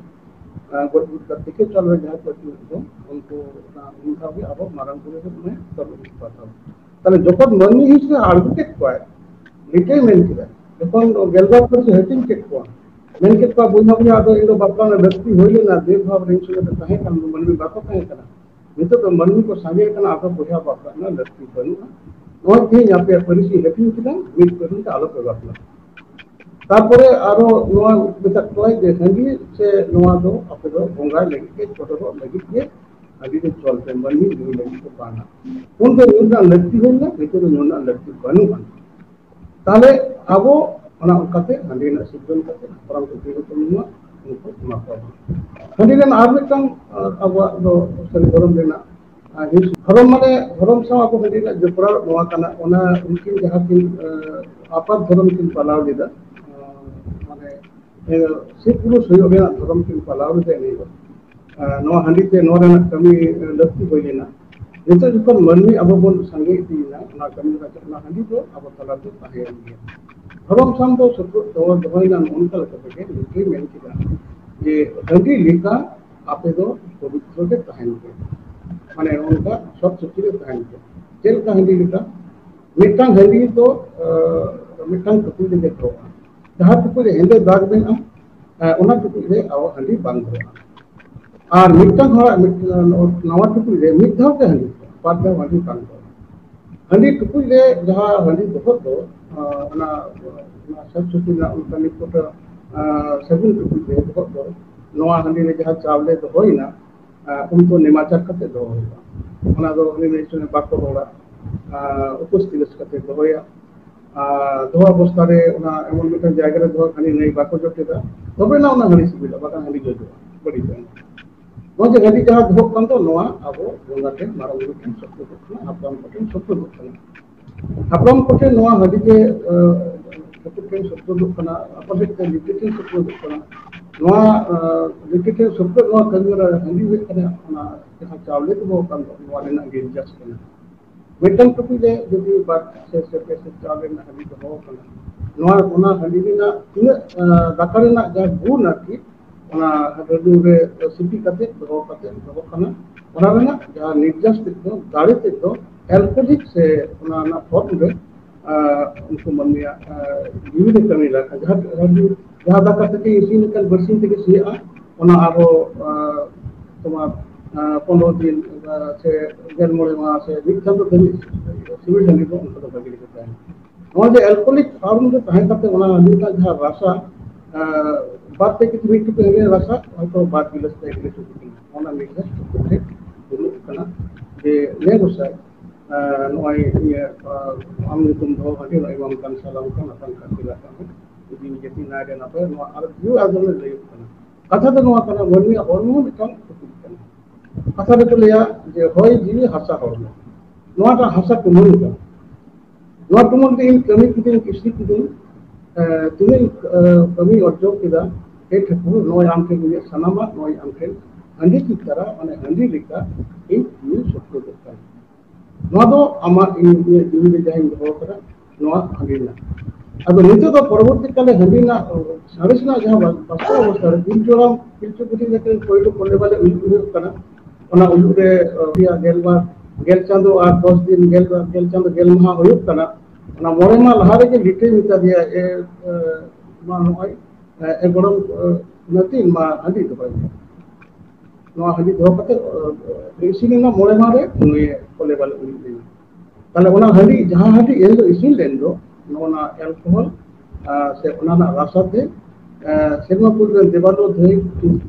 ᱜᱚᱡ ᱜᱩᱨ ᱠᱟᱛᱮ ᱠᱚ ᱪᱟᱞ ᱨᱮ ᱡᱟᱦᱟᱸ ᱠᱚ ᱟᱹᱪᱩᱨᱮᱫ ᱫᱚ ᱩᱱᱠᱩ ᱚᱱᱟ ᱩᱱ ᱫᱷᱟᱣ ᱜᱮ ᱟᱵᱚ ᱢᱟᱨᱟᱝ ᱵᱩᱨᱩ ᱫᱚ ᱢᱟᱱᱮ ᱛᱚᱞ ᱤᱫᱤ ᱠᱚᱣᱟ ᱛᱟᱵᱚᱱ᱾ ᱛᱟᱦᱞᱮ ᱡᱚᱠᱷᱚᱱ ᱢᱟᱹᱱᱢᱤ ᱦᱤᱥ ᱨᱮ ᱟᱬᱜᱚ ᱠᱮᱫ ᱠᱚᱣᱟᱭ, ᱱᱤᱝᱠᱟᱹᱭ ᱢᱮᱱ ᱠᱮᱫᱟ, ᱡᱚᱠᱷᱚᱱ ᱜᱮᱞᱵᱟᱨ ᱯᱟᱹᱨᱤᱥ ᱦᱟᱹᱴᱤᱧ ᱠᱮᱫ ᱠᱚᱣᱟ, ᱢᱮᱱ ᱠᱮᱫ ᱠᱚᱣᱟ, "ᱵᱚᱭᱦᱟ ᱵᱚᱭᱦᱟ ᱟᱫᱚ ᱤᱧ ᱫᱚ ᱵᱟᱯᱞᱟ ᱨᱮᱱᱟᱜ ᱞᱟᱹᱠᱛᱤ ᱦᱩᱭ ᱞᱮᱱᱟ, ᱫᱮᱵ ᱵᱷᱟᱵᱽ ᱨᱮ ᱤᱧ ᱥᱚᱸᱜᱮ ᱯᱮ ᱛᱟᱦᱮᱸ ᱠᱟᱱ ᱫᱚ ᱢᱟᱹᱱᱢᱤ ᱵᱟᱠᱚ ᱛᱟᱦᱮᱸ ᱠᱟᱱᱟ, ᱱᱤᱛᱚᱜ ᱫᱚ ᱢᱟᱹᱱᱢᱤ ᱠᱚ ᱥᱟᱸᱜᱮ ᱠᱟᱱᱟ, ᱟᱫᱚ ᱵᱚᱭᱦᱟ ᱵᱟᱯᱞᱟ ᱨᱮᱱᱟᱜ ᱞᱟᱹᱠᱛᱤ ᱵᱟᱹᱱᱩᱜᱼᱟ, ᱱᱚᱜᱼᱚᱭ ᱛᱮᱦᱮᱧ ᱟᱯᱮᱭᱟᱜ ᱯᱟᱹᱨᱤᱥ ᱤᱧ ᱦᱟᱹᱴᱤᱧ ᱠᱮᱫᱟ, ᱢᱤᱫ ᱯᱟᱹᱨᱤᱥ ᱛᱮ ᱟᱞᱚ ᱯᱮ ᱵᱟᱯᱞᱟ᱾" ᱛᱟᱨᱯᱚᱨᱮ ᱟᱨᱚ ᱱᱚᱣᱟ ᱢᱮᱛᱟᱜ ᱠᱚᱣᱟᱭ ᱡᱮ ᱦᱟᱺᱰᱤ ᱥᱮ ᱱᱚᱣᱟ ᱫᱚ ᱟᱯᱮ ᱫᱚ ᱵᱚᱸᱜᱟᱭ ᱞᱟᱹᱜᱤᱫ ᱜᱮ, ᱪᱚᱰᱚᱨᱚᱜ ᱞᱟᱹᱜᱤᱫ ᱜᱮ ᱦᱟᱺᱰᱤ ᱫᱚ ᱪᱚᱞ ᱯᱮ, ᱢᱟᱹᱱᱢᱤ ᱧᱩ ᱞᱟᱹᱜᱤᱫ ᱫᱚ ᱵᱟᱝᱟ᱾ ᱩᱱ ᱫᱚ ᱧᱩ ᱨᱮᱱᱟᱜ ᱞᱟᱹᱠᱛᱤ ᱦᱩᱭᱱᱟ, ᱱᱤᱛᱚᱜ ᱫᱚ ᱧᱩ ᱨᱮᱱᱟᱜ ᱞᱟᱹᱠᱛᱤ ᱵᱟᱹᱱᱩᱜᱼᱟ᱾ ᱛᱟᱦᱞᱮ ᱟᱵᱚ ᱚᱱᱟ ᱚᱱᱠᱟᱛᱮ ᱦᱟᱺᱰᱤ ᱨᱮᱱᱟᱜ ᱥᱤᱨᱡᱚᱱ ᱠᱟᱛᱮ ᱦᱟᱯᱲᱟᱢ ᱠᱚ ᱛᱤᱨᱮ ᱠᱚ ᱧᱩᱣᱟ, ᱩᱱᱠᱩ ᱮᱢᱟ ᱠᱚᱣᱟ ᱵᱚᱱ᱾ ᱦᱟᱺᱰᱤ ᱨᱮᱱᱟᱜ ᱟᱨ ᱢᱤᱫᱴᱟᱝ ᱟᱵᱚᱣᱟᱜ ᱫᱚ ᱥᱟᱹᱨᱤ ᱫᱷᱚᱨᱚᱢ ᱨᱮᱱᱟᱜ ᱟᱨ ᱱᱤᱭᱟᱹ ᱫᱷᱚᱨᱚᱢ ᱢᱟᱱᱮ ᱫᱷᱚᱨᱚᱢ ᱥᱟᱶ ᱟᱵᱚ ᱦᱟᱺᱰᱤ ᱨᱮᱱᱟᱜ ᱡᱚᱯᱲᱟᱣ ᱱᱚᱣᱟ ᱠᱟᱱᱟ, ᱚᱱᱟ ᱩᱱᱠᱤᱱ ᱡᱟᱦᱟᱸ ᱠᱤᱱ ᱟᱯᱟᱛ ᱫᱷᱚᱨᱚᱢ ᱠᱤᱱ ᱯᱟᱞᱟᱣ ᱞᱮᱫᱟ, ᱢᱟᱱᱮ ᱥᱤᱵ ᱯᱩᱨᱩᱥ ᱦᱩᱭᱩᱜ ᱨᱮᱱᱟᱜ ᱫᱷᱚᱨᱚᱢ ᱠᱤᱱ ᱯᱟᱞᱟᱣ ᱞᱮᱫᱟ ᱤᱱᱟᱹ ᱦᱤᱞᱳᱜ᱾ ᱱᱚᱣᱟ ᱦᱟᱺᱰᱤ ᱛᱮ ᱱᱚᱣᱟ ᱨᱮᱱᱟᱜ ᱠᱟᱹᱢᱤ ᱞᱟᱹᱠᱛᱤ ᱦᱩᱭ ᱞᱮᱱᱟ᱾ ᱱᱤᱛᱚᱜ ᱡᱚᱠᱷᱚᱱ ᱢᱟᱹᱱᱢᱤ ᱟᱵᱚ ᱵᱚᱱ ᱥᱟᱸᱜᱮ ᱤᱫᱤᱭᱮᱱᱟ, ᱚᱱᱟ ᱠᱟᱹᱢᱤ ᱦᱚᱨᱟ ᱪᱮᱫ, ᱚᱱᱟ ᱦᱟᱺᱰᱤ ᱫᱚ ᱟᱵᱚ ᱛᱟᱞᱟᱛᱮ ᱛᱟᱦᱮᱸᱭᱮᱱ ᱜᱮᱭᱟ᱾ ᱫᱷᱚᱨᱚᱢ ᱥᱟᱶ ᱫᱚ ᱥᱚᱛᱨᱩ ᱫᱚᱦᱚ ᱫᱚᱦᱚᱭᱮᱱᱟ, ᱱᱚᱜᱼᱚ ᱱᱚᱝᱠᱟ ᱞᱮᱠᱟ ᱛᱮᱜᱮ ᱱᱤᱝᱠᱟᱹᱭ ᱢᱮᱱ ᱠᱮᱫᱟ ᱡᱮ ᱦᱟᱺᱰᱤ ᱞᱮᱠᱟ ᱟᱯᱮ ᱫᱚ ᱯᱚᱵᱤᱛᱨᱚ ᱜᱮ ᱛᱟᱦᱮᱱ ᱯᱮ, ᱢᱟᱱᱮ ᱚᱱᱠᱟ ᱥᱚᱛ ᱥᱩᱪᱤ ᱨᱮ ᱛᱟᱦᱮᱱ ᱯᱮ᱾ ᱪᱮᱫ ᱞᱮᱠᱟ ᱦᱟᱺᱰᱤ ᱞᱮᱠᱟ? ᱢᱤᱫᱴᱟᱝ ᱦᱟᱺᱰᱤ ᱫᱚ ᱢᱤᱫᱴᱟᱝ ᱴᱩᱠᱩᱡ ᱨᱮᱜᱮ ᱫᱚᱦᱚᱜᱼᱟ᱾ ᱡᱟᱦᱟᱸ ᱴᱩᱠᱩᱡ ᱨᱮ ᱦᱮᱸᱫᱮ ᱫᱟᱜᱽ ᱢᱮᱱᱟᱜᱼᱟ, ᱚᱱᱟ ᱴᱩᱠᱩᱡ ᱨᱮ ᱟᱵᱚ ᱦᱟᱺᱰᱤ ᱵᱟᱝ ᱫᱚᱦᱚᱜᱼᱟ᱾ ᱟᱨ ᱢᱤᱫᱴᱟᱝ ᱦᱚᱲᱟᱜ ᱱᱟᱣᱟ ᱴᱩᱠᱩᱡ ᱨᱮ ᱢᱤᱫ ᱫᱷᱟᱣ ᱜᱮ ᱦᱟᱺᱰᱤ ᱫᱚᱦᱚᱜᱼᱟ, ᱵᱟᱨ ᱫᱷᱟᱣ ᱦᱟᱺᱰᱤ ᱵᱟᱝ ᱫᱚᱦᱚᱜᱼᱟ᱾ ᱦᱟᱺᱰᱤ ᱴᱩᱠᱩᱡ ᱨᱮ ᱡᱟᱦᱟᱸ ᱦᱟᱺᱰᱤ ᱫᱚᱦᱚᱜ ᱫᱚ, ᱚᱱᱟ ᱥᱟᱹᱛ ᱥᱩᱛᱤ ᱨᱮᱱᱟᱜ ᱚᱱᱠᱟ ᱢᱤᱫ ᱠᱚᱴᱟ ᱥᱟᱹᱜᱩᱱ ᱴᱩᱠᱩᱡ ᱨᱮ ᱫᱚᱦᱚᱜ ᱫᱚ, ᱱᱚᱣᱟ ᱦᱟᱺᱰᱤ ᱨᱮ ᱡᱟᱦᱟᱸ ᱪᱟᱣᱞᱮ ᱫᱚᱦᱚᱭᱮᱱᱟ, ᱩᱱᱠᱩ ᱱᱮᱢᱟᱪᱟᱨ ᱠᱟᱛᱮ ᱫᱚᱦᱚ ᱦᱩᱭᱩᱜᱼᱟ᱾ ᱚᱱᱟ ᱫᱚ ᱩᱱᱤ ᱱᱤᱥᱪᱚᱭ ᱵᱟᱠᱚ ᱨᱚᱲᱟ, ᱩᱯᱟᱹᱥ ᱛᱤᱨᱟᱹᱥ ᱠᱟᱛᱮ ᱫᱚᱦᱚᱭᱟ᱾ ᱟᱨ ᱫᱚᱦᱚ ᱚᱵᱚᱥᱛᱷᱟ ᱨᱮ ᱚᱱᱟ ᱮᱢᱚᱱ ᱢᱤᱫᱴᱟᱝ ᱡᱟᱭᱜᱟ ᱨᱮ ᱫᱚᱦᱚ ᱠᱷᱟᱱᱤ ᱱᱟᱹᱭ ᱵᱟᱠᱚ ᱡᱚᱴᱮᱫᱟ, ᱛᱚᱵᱮ ᱱᱟ ᱚᱱᱟ ᱦᱟᱺᱰᱤ ᱥᱤᱵᱤᱞᱟ, ᱵᱟᱠᱷᱟᱱ ᱦᱟᱺᱰᱤ ᱡᱚᱡᱚᱜᱼᱟ, ᱵᱟᱹᱲᱤᱡᱚᱜᱼᱟ᱾ ᱱᱚᱣᱟ ᱡᱮ ᱦᱟᱺᱰᱤ ᱡᱟᱦᱟᱸ ᱫᱚᱦᱚᱜ ᱠᱟᱱ ᱫᱚ, ᱱᱚᱣᱟ ᱟᱵᱚ ᱵᱚᱸᱜᱟ ᱴᱷᱮᱱ, ᱢᱟᱨᱟᱝ ᱵᱩᱨᱩ ᱴᱷᱮᱱ ᱥᱚᱛᱨᱩᱜᱷᱚ ᱠᱟᱱᱟ, ᱦᱟᱯᱲᱟᱢ ᱠᱚᱴᱷᱮᱱ ᱥᱚᱛᱨᱩᱜᱷᱚ ᱠᱟᱱᱟ᱾ ᱦᱟᱯᱲᱟᱢ ᱠᱚᱴᱷᱮᱱ ᱱᱚᱣᱟ ᱦᱟᱺᱰᱤ ᱜᱮ ᱴᱷᱟᱹᱠᱩᱨ ᱴᱷᱮᱱ ᱥᱚᱛᱨᱩᱜᱷᱚ ᱠᱟᱱᱟ, ᱟᱯᱟᱥᱮᱡ ᱛᱮ ᱞᱤᱴᱟᱹ ᱴᱷᱮᱱ ᱥᱚᱛᱨᱩᱜᱷᱚ ᱠᱟᱱᱟ᱾ ᱱᱚᱣᱟ ᱞᱤᱴᱟᱹ ᱴᱷᱮᱱ ᱥᱚᱛᱨᱩᱜᱷᱚ, ᱱᱚᱣᱟ ᱠᱟᱹᱢᱤ ᱦᱚᱨᱟ ᱦᱟᱺᱰᱤ ᱦᱩᱭᱩᱜ ᱠᱟᱱᱟ, ᱚᱱᱟ ᱡᱟᱦᱟᱸ ᱪᱟᱣᱞᱮ ᱠᱚ ᱫᱚᱦᱚ ᱠᱟᱱ ᱫᱚ, ᱱᱚᱣᱟ ᱨᱮᱱᱟᱜ ᱜᱮ ᱤᱱᱪᱟᱨᱡᱽ ᱠᱟᱱᱟ᱾ ᱢᱤᱫᱴᱟᱝ ᱴᱩᱠᱩᱡ ᱨᱮ ᱡᱩᱫᱤ ᱵᱟᱨ ᱥᱮ ᱥᱮ ᱯᱮ ᱥᱮ ᱪᱟᱣᱞᱮ ᱨᱮᱱᱟᱜ ᱦᱟᱺᱰᱤ ᱫᱚᱦᱚ ᱟᱠᱟᱱᱟ, ᱱᱚᱣᱟ, ᱚᱱᱟ ᱦᱟᱺᱰᱤ ᱨᱮᱱᱟᱜ ᱛᱤᱱᱟᱹᱜ, ᱟᱸ, ᱫᱟᱠᱟ ᱨᱮᱱᱟᱜ ᱡᱟᱦᱟᱸ ᱜᱩᱱ ᱟᱨᱠᱤ, ᱚᱱᱟ ᱦᱟᱺᱰᱤ ᱨᱮ ᱥᱤᱯᱤ ᱠᱟᱛᱮ ᱫᱚᱦᱚ ᱠᱟᱛᱮ ᱫᱚᱦᱚ ᱠᱟᱱᱟ, ᱚᱱᱟ ᱨᱮᱱᱟᱜ ᱡᱟᱦᱟᱸ ᱱᱤᱨᱡᱟᱥ ᱛᱮᱫ ᱫᱚ, ᱫᱟᱲᱮ ᱛᱮᱫ ᱫᱚ alcoholic ᱥᱮ ᱚᱱᱟ ᱨᱮᱱᱟᱜ form ᱨᱮ, ᱟᱸ, ᱩᱱᱠᱩ ᱢᱟᱹᱱᱢᱤᱭᱟᱜ, ᱟᱸ, ᱡᱤᱣᱤ ᱨᱮ ᱠᱟᱹᱢᱤ ᱞᱟᱜᱟᱜᱼᱟ᱾ ᱡᱟᱦᱟᱸ, ᱡᱟᱦᱟᱸ ᱫᱟᱠᱟ ᱛᱮᱜᱮ ᱤᱥᱤᱱ ᱟᱠᱟᱱ ᱵᱟᱹᱨᱥᱤᱧ ᱛᱮᱜᱮ ᱥᱤᱭᱟᱜᱼᱟ, ᱚᱱᱟ ᱟᱨᱦᱚᱸ, ᱟᱸ, ᱛᱳᱢᱟᱨ, ᱟᱸ, ᱯᱚᱱᱨᱚ ᱫᱤᱱ, ᱟᱸ, ᱥᱮ ᱜᱮᱞ ᱢᱚᱬᱮ ᱢᱟᱦᱟ ᱥᱮ ᱢᱤᱫ ᱪᱟᱸᱫᱳ ᱫᱷᱟᱹᱵᱤᱡ ᱥᱤᱵᱤᱞ ᱦᱟᱺᱰᱤ ᱫᱚ ᱚᱱᱠᱟ ᱫᱚ ᱵᱷᱟᱹᱜᱤ ᱞᱮᱠᱟ ᱛᱟᱦᱮᱱᱟ᱾ ᱱᱚᱣᱟ ᱡᱮ alcoholic form ᱨᱮ ᱛᱟᱦᱮᱸ ᱠᱟᱛᱮ ᱚᱱᱟ ᱦᱟᱺᱰᱤ ᱨᱮᱱᱟᱜ ᱡᱟᱦᱟᱸ ᱨᱟᱥᱟ, ᱟᱸ, ᱵᱟᱨ ᱯᱮ ᱠᱤᱞᱳ, ᱢᱤᱫ ᱴᱩᱠᱩᱡ ᱦᱟᱺᱰᱤ ᱨᱟᱥᱟ ᱦᱚᱭᱛᱳ ᱵᱟᱨ ᱜᱤᱞᱟᱹᱥ, ᱯᱮ ᱜᱤᱞᱟᱹᱥ ᱦᱩᱭᱩᱜ ᱠᱟᱱᱟ᱾ ᱚᱱᱟ ᱢᱤᱫ ᱜᱤᱞᱟᱹᱥ ᱦᱩᱭᱩᱜ ᱠᱟᱱᱟ᱾ ᱡᱮ ᱞᱟᱹᱭ ᱜᱚᱸᱥᱟᱭ, ᱟᱸ, ᱱᱚᱜᱼᱚᱭ ᱤᱭᱟᱹ, ᱟᱸ, ᱟᱢ ᱧᱩᱛᱩᱢ ᱫᱚᱦᱚ ᱦᱟᱺᱰᱤ ᱱᱚᱜᱼᱚᱭ ᱮᱢᱟᱢ ᱠᱟᱱ ᱥᱟᱞᱟᱢ ᱠᱟᱱ ᱟᱛᱟᱝ ᱠᱟᱱ ᱪᱮᱫᱟᱜ ᱠᱟᱱᱟ᱾ ᱡᱩᱫᱤ ᱱᱤᱡᱮ ᱛᱮ ᱱᱟᱭ ᱨᱮ ᱱᱟᱯᱟᱭ, ᱱᱚᱣᱟ ᱟᱨ ᱡᱤᱣᱤ ᱟᱨ ᱫᱚᱢᱮ ᱞᱟᱹᱭᱚᱜ ᱠᱟᱱᱟ᱾ ᱠᱟᱛᱷᱟ ᱫᱚ ᱱᱚᱣᱟ ᱠᱟᱱᱟ, ᱢᱟᱹᱱᱢᱤᱭᱟᱜ ᱦᱚᱲᱢᱚ ᱢᱤᱫᱴᱟᱝ ᱠᱷᱚᱛᱤᱜ ᱠᱟᱱᱟ᱾ ᱠᱟᱛᱷᱟ ᱨᱮᱠᱚ ᱞᱟᱹᱭᱟ ᱡᱮ ᱦᱚᱭ ᱡᱤᱣᱤ ᱦᱟᱥᱟ ᱦᱚᱲᱢᱚ, ᱱᱚᱣᱟᱴᱟᱜ ᱦᱟᱥᱟ ᱠᱚ ᱢᱟᱹᱱ ᱠᱟᱱᱟ᱾ ᱱᱚᱣᱟ ᱛᱩᱢᱟᱹᱞ ᱛᱮ ᱤᱧ ᱠᱟᱹᱢᱤ ᱠᱤᱫᱟᱹᱧ, ᱠᱤᱥᱱᱤ ᱠᱤᱫᱟᱹᱧ, ᱮ, ᱛᱤᱱᱟᱹᱜ ᱤᱧ, ᱮ, ᱠᱟᱹᱢᱤᱧ ᱚᱨᱡᱚ ᱠᱮᱫᱟ, ᱦᱮ ᱴᱷᱟᱹᱠᱩᱨ, ᱱᱚᱜᱼᱚᱭ ᱟᱢ ᱴᱷᱮᱱ ᱤᱧᱟᱹᱜ ᱥᱟᱱᱟᱢᱟᱜ, ᱱᱚᱜᱼᱚᱭ ᱟᱢ ᱴᱷᱮᱱ ᱦᱟᱺᱰᱤ ᱪᱤᱛᱟᱹᱨᱟ, ᱢᱟᱱᱮ ᱦᱟᱺᱰᱤ ᱞᱮᱠᱟ ᱤᱧ ᱧᱩ ᱥᱚᱠᱛᱚ ᱫᱚᱨᱠᱟᱨ᱾ ᱱᱚᱣᱟ ᱫᱚ ᱟᱢᱟᱜ, ᱤᱧ, ᱤᱧᱟᱹᱜ ᱡᱤᱣᱤ ᱨᱮ ᱡᱟᱦᱟᱸᱧ ᱫᱚᱦᱚ ᱠᱟᱫᱟ, ᱱᱚᱣᱟ ᱦᱟᱺᱰᱤ ᱨᱮᱱᱟᱜ᱾ ᱟᱫᱚ ᱱᱤᱛᱚᱜ ᱫᱚ ᱯᱚᱨᱚᱵᱚᱨᱛᱤ ᱠᱟᱞᱮ ᱦᱟᱺᱰᱤ ᱨᱮᱱᱟᱜ, ᱥᱟᱬᱮᱥ ᱨᱮᱱᱟᱜ ᱡᱟᱦᱟᱸ ᱵᱟ-, ᱵᱟᱥᱛᱚᱵ ᱚᱵᱚᱥᱛᱷᱟ ᱨᱮ ᱯᱤᱞᱪᱩ ᱦᱟᱲᱟᱢ, ᱯᱤᱞᱪᱩ ᱵᱩᱰᱷᱤ ᱛᱟᱹᱠᱤᱱ ᱯᱳᱭᱞᱳ ᱠᱚᱞᱮ ᱵᱟᱞᱮ ᱩᱭᱩᱜ ᱦᱩᱭᱩᱜ ᱠᱟᱱᱟ, ᱚᱱᱟ ᱩᱭᱩᱜ ᱨᱮ, ᱟᱹᱰᱤᱭᱟᱜ ᱜᱮᱞ ᱵᱟᱨ, ᱜᱮᱞ ᱪᱟᱸᱫᱳ ᱟᱨ ᱫᱚᱥ ᱫᱤᱱ, ᱜᱮᱞ ᱵᱟᱨ, ᱜᱮᱞ ᱪᱟᱸᱫᱳ ᱜᱮᱞ ᱢᱟᱦᱟ ᱦᱩᱭᱩᱜ ᱠᱟᱱᱟ᱾ ᱚᱱᱟ ᱢᱚᱬᱮ ᱢᱟᱦᱟ ᱞᱟᱦᱟ ᱨᱮᱜᱮ ᱞᱤᱴᱟᱹᱭ ᱢᱮᱛᱟ ᱫᱮᱭᱟ, ᱮ, ᱮ, ᱢᱟ ᱱᱚᱜᱼᱚᱭ, ᱮ, ᱮ ᱜᱚᱲᱚᱢ, ᱮ, ᱱᱟᱹᱛᱤ, ᱢᱟ ᱦᱟᱺᱰᱤ ᱫᱚᱦᱚᱭ ᱢᱮ᱾ ᱱᱚᱣᱟ ᱦᱟᱺᱰᱤ ᱫᱚᱦᱚ ᱠᱟᱛᱮ, ᱮ, ᱤᱥᱤᱱ ᱮᱱᱟ ᱢᱚᱬᱮ ᱢᱟᱦᱟ ᱨᱮ, ᱱᱩᱭ ᱠᱚᱞᱮ ᱵᱟᱞᱮ ᱩᱭᱩᱜ ᱞᱮᱱᱟ᱾ ᱛᱟᱦᱞᱮ ᱚᱱᱟ ᱦᱟᱺᱰᱤ, ᱡᱟᱦᱟᱸ ᱦᱟᱺᱰᱤ ᱮᱱ ᱦᱤᱞᱳᱜ ᱤᱥᱤᱱ ᱞᱮᱱ ᱫᱚ, ᱱᱚᱜᱼᱚ ᱱᱟ alcohol, ᱟᱨ ᱥᱮ ᱚᱱᱟ ᱨᱮᱱᱟᱜ ᱨᱟᱥᱟ ᱛᱮ, ᱮ, ᱥᱮᱨᱢᱟ ᱯᱩᱨᱤ ᱨᱮᱱ ᱫᱮᱵᱟᱞᱳ ᱫᱷᱟᱹᱭ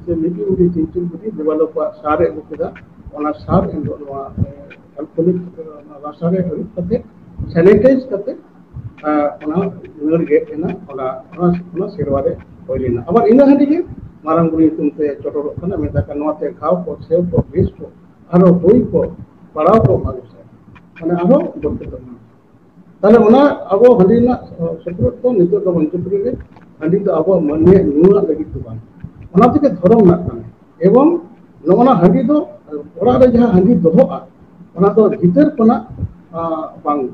ᱥᱮ ᱞᱤᱯᱤ ᱵᱩᱰᱷᱤ, ᱪᱤᱱᱪᱩᱞ ᱵᱩᱰᱷᱤ, ᱫᱮᱵᱟᱞᱳ ᱠᱚᱣᱟᱜ ᱥᱟᱨ ᱮ ᱟᱹᱜᱩ ᱠᱮᱫᱟ᱾ ᱚᱱᱟ ᱥᱟᱨ ᱮᱱ ᱦᱤᱞᱳᱜ ᱱᱚᱣᱟ, ᱮ, alcoholic, ᱚᱱᱟ ᱨᱟᱥᱟ ᱨᱮ ᱟᱹᱨᱩᱵ ᱠᱟᱛᱮ, sanitize ᱠᱟᱛᱮ, ᱮ, ᱚᱱᱟ ᱱᱟᱹᱨ ᱜᱮᱫ ᱮᱱᱟ, ᱚᱱᱟ, ᱚᱱᱟ, ᱚᱱᱟ ᱥᱮᱨᱣᱟ ᱨᱮ ᱦᱩᱭ ᱞᱮᱱᱟ᱾ ᱟᱵᱟᱨ ᱤᱱᱟᱹ ᱦᱟᱺᱰᱤ ᱜᱮ ᱢᱟᱨᱟᱝ ᱵᱩᱨᱩ ᱧᱩᱛᱩᱢ ᱛᱮ ᱪᱚᱰᱚᱨᱚᱜ ᱠᱟᱱᱟ, ᱢᱮᱛᱟᱜ ᱠᱟᱱᱟ, ᱱᱚᱣᱟ ᱛᱮ ᱜᱷᱟᱣ ᱠᱚ, ᱥᱮᱣ ᱠᱚ, ᱵᱤᱥ ᱠᱚ, ᱟᱨᱚ ᱦᱩᱭ ᱠᱚ, ᱯᱟᱲᱟᱣ ᱠᱚ ᱢᱟ ᱜᱚᱸᱥᱟᱭ᱾ ᱢᱟᱱᱮ ᱟᱨᱚ ᱵᱚᱨᱠᱮᱛᱚᱜ ᱢᱟ᱾ ᱛᱟᱦᱞᱮ ᱚᱱᱟ ᱟᱵᱚ ᱦᱟᱺᱰᱤ ᱨᱮᱱᱟᱜ, ᱚ, ᱥᱚᱯᱨᱚᱫ ᱫᱚ ᱱᱤᱛᱚᱜ ᱫᱚ ᱢᱚᱧᱪᱚᱯᱩᱨᱤ ᱨᱮ ᱦᱟᱺᱰᱤ ᱫᱚ ᱟᱵᱚᱣᱟᱜ ᱢᱟᱹᱱᱢᱤᱭᱟᱜ ᱧᱩᱣᱟᱜ ᱞᱟᱹᱜᱤᱫ ᱫᱚ ᱵᱟᱝ, ᱚᱱᱟ ᱛᱮᱜᱮ ᱫᱷᱚᱨᱚᱢ ᱨᱮᱱᱟᱜ ᱠᱟᱱᱟ᱾ ᱮᱵᱚᱝ ᱱᱚᱜᱼᱚ ᱱᱟ ᱦᱟᱺᱰᱤ ᱫᱚ, ᱚᱲᱟᱜ ᱨᱮ ᱡᱟᱦᱟᱸ ᱦᱟᱺᱰᱤ ᱫᱚᱦᱚᱜᱼᱟ, ᱚᱱᱟ ᱫᱚ ᱵᱷᱤᱛᱟᱹᱨ ᱠᱷᱚᱱᱟᱜ, ᱟ, ᱵᱟᱝ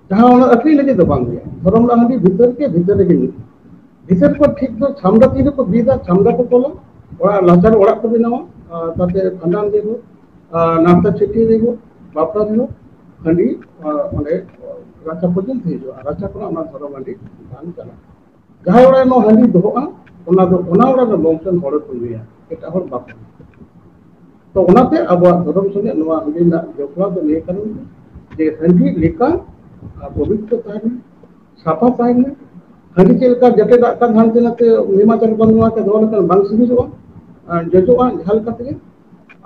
ᱡᱟᱦᱟᱸ ᱚᱱᱟ ᱟᱹᱠᱷᱨᱤᱧ ᱞᱟᱹᱜᱤᱫ ᱫᱚ ᱵᱟᱝ ᱦᱩᱭᱩᱜᱼᱟ᱾ ᱫᱷᱚᱨᱚᱢ ᱨᱮᱱᱟᱜ ᱦᱟᱺᱰᱤ ᱵᱷᱤᱛᱟᱹᱨ ᱜᱮ, ᱵᱷᱤᱛᱟᱹᱨ ᱨᱮᱜᱮ ᱧᱩ᱾ ᱵᱷᱤᱛᱟᱹᱨ ᱠᱚ ᱴᱷᱤᱠ ᱫᱚ ᱪᱷᱟᱢᱰᱟ ᱛᱤ ᱨᱮᱠᱚ ᱵᱤᱫᱟ, ᱪᱷᱟᱢᱰᱟ ᱠᱚ ᱛᱚᱞᱟ, ᱚᱲᱟᱜ ᱞᱟᱪᱟᱨ ᱚᱲᱟᱜ ᱠᱚ ᱵᱮᱱᱟᱣᱟ, ᱟᱨ ᱛᱟᱛᱮ ᱵᱷᱟᱸᱰᱟᱱ ᱨᱮ ᱦᱳᱠ, ᱟᱨ ᱱᱟᱢᱥᱟ ᱪᱷᱟᱹᱴᱭᱟᱹᱨ ᱨᱮ ᱦᱳᱠ, ᱵᱟᱯᱞᱟ ᱨᱮ ᱦᱳᱠ, ᱦᱟᱺᱰᱤ, ᱟᱨ ᱚᱸᱰᱮ ᱨᱟᱪᱟ ᱯᱚᱨᱡᱚᱱᱛᱚ ᱦᱤᱡᱩᱜᱼᱟ᱾ ᱨᱟᱪᱟ ᱠᱷᱚᱱᱟᱜ ᱚᱱᱟ ᱫᱷᱚᱨᱚᱢ ᱦᱟᱺᱰᱤ ᱵᱟᱝ ᱪᱟᱞᱟᱜᱼᱟ᱾ ᱡᱟᱦᱟᱸᱭ ᱚᱲᱟᱜ ᱨᱮ ᱱᱚᱣᱟ ᱦᱟᱺᱰᱤ ᱫᱚᱦᱚᱜᱼᱟ, ᱚᱱᱟ ᱫᱚ ᱚᱱᱟ ᱚᱲᱟᱜ ᱨᱮ ᱵᱚᱝᱥᱚ ᱨᱮᱱ ᱦᱚᱲ ᱠᱚ ᱧᱩᱭᱟ, ᱮᱴᱟᱜ ᱦᱚᱲ ᱵᱟᱠᱚ ᱧᱩᱭᱟ᱾ ᱛᱚ ᱚᱱᱟᱛᱮ ᱟᱵᱚᱣᱟᱜ ᱫᱷᱚᱨᱚᱢ ᱥᱚᱸᱜᱮ ᱱᱚᱣᱟ ᱦᱟᱺᱰᱤ ᱨᱮᱱᱟᱜ ᱡᱚᱯᱲᱟᱣ ᱫᱚ ᱱᱤᱭᱟᱹ ᱠᱟᱨᱚᱱ ᱛᱮ ᱡᱮ ᱦᱟᱺᱰᱤ ᱞᱮᱠᱟ ᱟᱨ ᱯᱚᱵᱤᱛᱨᱚ ᱛᱟᱦᱮᱱᱟ, ᱥᱟᱯᱷᱟ ᱛᱟᱦᱮᱱᱟ᱾ ᱦᱟᱺᱰᱤ ᱪᱮᱫ ᱞᱮᱠᱟ ᱡᱚᱴᱮᱫᱟᱜ ᱠᱟᱱ ᱦᱟᱱᱛᱮ ᱱᱟᱛᱮ ᱱᱮᱢᱟᱪᱟᱨ ᱵᱟᱹᱱᱩᱜᱼᱟ, ᱛᱮ ᱫᱚᱦᱚ ᱞᱮᱠᱷᱟᱱ ᱵᱟᱝ ᱥᱤᱵᱤᱞᱚᱜᱼᱟ, ᱟᱨ ᱡᱚᱡᱚᱜᱼᱟ ᱡᱟᱦᱟᱸ ᱞᱮᱠᱟ ᱛᱮᱜᱮ᱾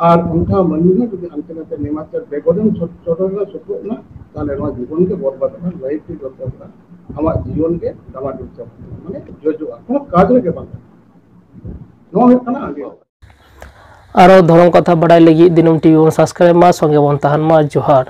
ᱟᱨ ᱚᱱᱠᱟ ᱢᱟᱹᱱᱢᱤ ᱦᱚᱸ ᱡᱩᱫᱤ ᱦᱟᱱᱛᱮ ᱱᱟᱛᱮ ᱱᱮᱢᱟᱪᱟᱨ ᱵᱮᱜᱚᱨᱮᱢ ᱥᱚᱪ-, ᱪᱚᱰᱚᱨ ᱨᱮ ᱥᱩᱯᱩᱨ ᱮᱱᱟ, ᱛᱟᱦᱞᱮ ᱱᱚᱣᱟ ᱡᱤᱵᱚᱱ ᱜᱮ ᱵᱚᱨᱵᱟᱫᱚᱜᱼᱟ, ᱞᱟᱭᱤᱯᱷ ᱜᱮ ᱵᱚᱨᱵᱟᱫᱚᱜᱼᱟ, ᱟᱢᱟᱜ ᱡᱤᱭᱚᱱ ᱜᱮ ᱰᱟᱢᱟᱰᱳᱞ ᱪᱟᱵᱟᱜᱼᱟ, ᱢᱟᱱᱮ ᱡᱚᱡᱚᱜᱼᱟ, ᱠᱳᱱᱳ ᱠᱟᱡᱽ ᱨᱮᱜᱮ ᱵᱟᱝ ᱞᱟᱜᱟᱜᱼᱟ᱾ ᱱᱚᱣᱟ ᱦᱩᱭᱩᱜ ᱠᱟᱱᱟ ᱟᱹᱰᱤ ᱟᱨᱚ ᱫᱷᱚᱨᱚᱢ ᱠᱟᱛᱷᱟ ᱵᱟᱲᱟᱭ ᱞᱟᱹᱜᱤᱫ ᱫᱤᱱᱟᱹᱢ ᱴᱤᱵᱷᱤ ᱵᱚᱱ ᱥᱟᱵᱥᱠᱨᱟᱭᱤᱵ ᱢᱟ, ᱥᱚᱸᱜᱮ ᱵᱚᱱ ᱛᱟᱦᱮᱱ ᱢᱟ᱾ ᱡᱚᱦᱟᱨ᱾